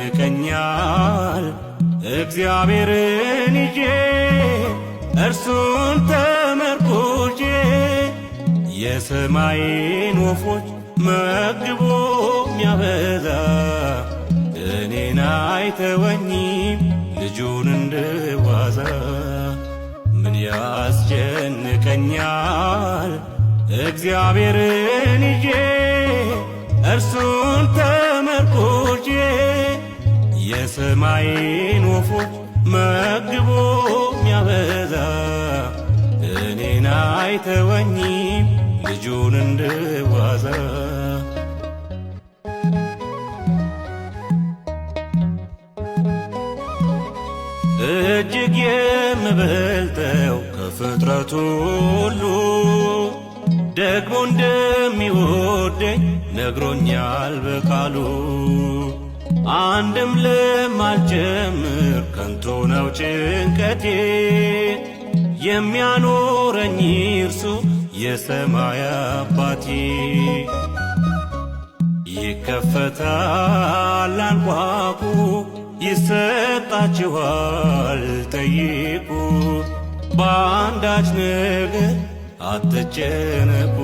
ያስጨንቀኛል? እግዚአብሔርን ይዤ እርሱን ተመርኩዤ የሰማይን ወፎች መግቦ ሚያበዛ እኔን አይተወኝም ልጁን እንድዋዛ። ምን ያስጨንቀኛል? እግዚአብሔርን ይዤ እርሱን ተመርኩዤ የሰማይን ወፎች መግቦ ሚያበዛ እኔን አይተወኝም ልጁን እንድዋዛ። እጅግ የምበልጠው ከፍጥረቱ ሁሉ ደግሞ እንደሚወደኝ ነግሮኛል በቃሉ። አንድም ለማልጨምር ከንቱ ነው ጭንቀቴ፣ የሚያኖረኝ እርሱ የሰማይ አባቴ። ይከፈታል አንኳኩ፣ ይሰጣችኋል ጠይቁ፣ በአንዳች ነገር አትጨነቁ።